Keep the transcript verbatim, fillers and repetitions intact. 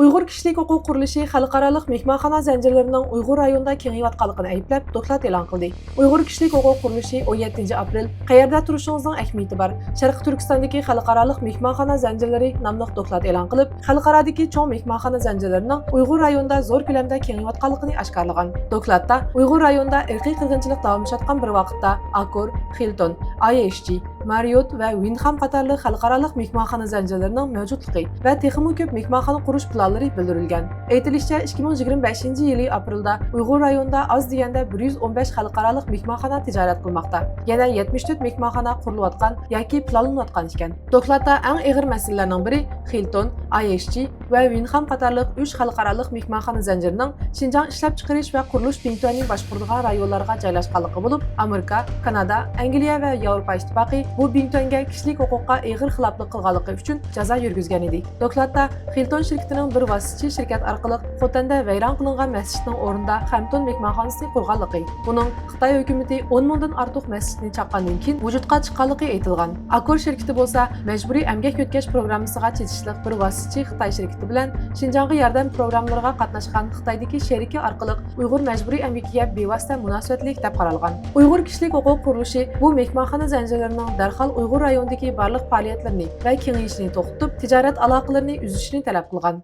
ئۇيغۇر كىشىلىك ھوقۇق قۇرۇلۇشى خەلقئارالىق مېھمانخانا زەنجىرلىرىنىڭ ئۇيغۇر رايونىدا كېڭىيىۋاتقانلىقىنى ئەيىبلەپ، دوكلات ئېلان قىلدى. ئۇيغۇر كىشىلىك ھوقۇق قۇرۇلۇشى ئون يەتتىنچى ئاپرېل «قەيەردە تۇرۇشىڭىزنىڭ ئەھمىيىتى بار، شەرقىي تۈركىستاندىكى خەلقئارالىق مېھمانخانا زەنجىرلىرى» ناملىق دوكلات ئېلان قىلىپ، خەلقئارادىكى چوڭ مېھمانخانا زەنجىرلىرىنىڭ ئۇيغۇر رايونىدا زور كۆلەمدە كېڭىيىۋاتقانلىقىنى ئاشكارىلىغان. دوكلاتتا ئۇيغۇر رايونىدا ئىرقىي قىرغىنچىلىق داۋاملىشىۋاتقان بىر ۋاقىتتا، ئاككور، خىلتون، ئاي ئېيچ جى، ماررىيوت ۋە ۋىندخام قاتارلىق خەلقئارالىق مېھمانخانا زەنجىرلىرىنىڭ مەۋجۇتلۇقى ۋە تېخىمۇ كۆپ مېھمانخانا قۇرۇش پىلانلىرى بىلدۈرۈلگەن. ئېيتىلىشىچە، ئىككى مىڭ يىگىرمە بەشىنچى يىلى ئاپرېلدا ئۇيغۇر رايونىدا ئاز دېگەندە بىر يۈز ئون بەش خەلقئارالىق مېھمانخانا تىجارەت قىلماقتا. يەنە يەتمىش تۆت مېھمانخانا قۇرۇلۇۋاتقان ياكى پىلانلىنىۋاتقان ئىكەن. دوكلاتتا ئەڭ ئېغىر مەسىلىلەرنىڭ بىرى خىلتون، ئاي ئېيچ جى ۋە ۋىندخام قاتارلىق ئۈچ خەلقئارالىق مېھمانخانا زەنجىرىنىڭ شىنجاڭ ئىشلەپچىقىرىش ۋە قۇرۇلۇش بىڭتۈەنى باشقۇرىدىغان رايونلارغا جايلاشقانلىقى بولۇپ، ئامېرىكا، كانادا، ئەنگلىيە ۋە ياۋروپا ئىتتىپاقى بۇ بىڭتۈەنگە كىشىلىك ھوقۇققا ئېغىر خىلاپلىق قىلغانلىقى ئۈچۈن جازا يۈرگۈزگەن ئىدى. دوكلاتتا خىلتون شىركىتىنىڭ بىر ۋاسىتىچى شىركەت ئارقىلىق خوتەندە ۋەيران قىلىنغان مەسچىتنىڭ ئورنىدا خەمتون مېھمانخانىسىنى قۇرغانلىقى، بۇنىڭ خىتاي ھۆكۈمىتى ئون مىڭدىن ئارتۇق مەسچىتنى چاققاندىن كېيىن ۋۇجۇدقا چىققانلىقى ئېيتىلغان. ئاككور شىركىتى بولسا مەجبۇرىي ئەمگەك يۆتكەش پروگراممىسىغا چېتىشلىق بىر ۋاسىتىچى خىتاي شىركىتى بىلەن شىنجاڭغا ياردەم پروگراممىلىرىغا قاتناشقان خىتايدىكى شېرىكى ئارقىلىق ئۇيغۇر مەجبۇرىي ئەمگىكىگە بىۋاسىتە مۇناسىۋەتلىك دەپ قارالغان. ئۇيغۇر كىشىلىك ھوقۇق قۇرۇلۇشى بۇ مېھمانخانا زەنجىرلىرىنىڭ دەرھال ئۇيغۇر رايونىدىكى بارلىق پائالىيەتلىرىنى ۋە كېڭىيىشىنى توختىتىپ، تىجارەت ئالاقىلىرىنى ئۈزۈشىنى تەلەپ قىلغان.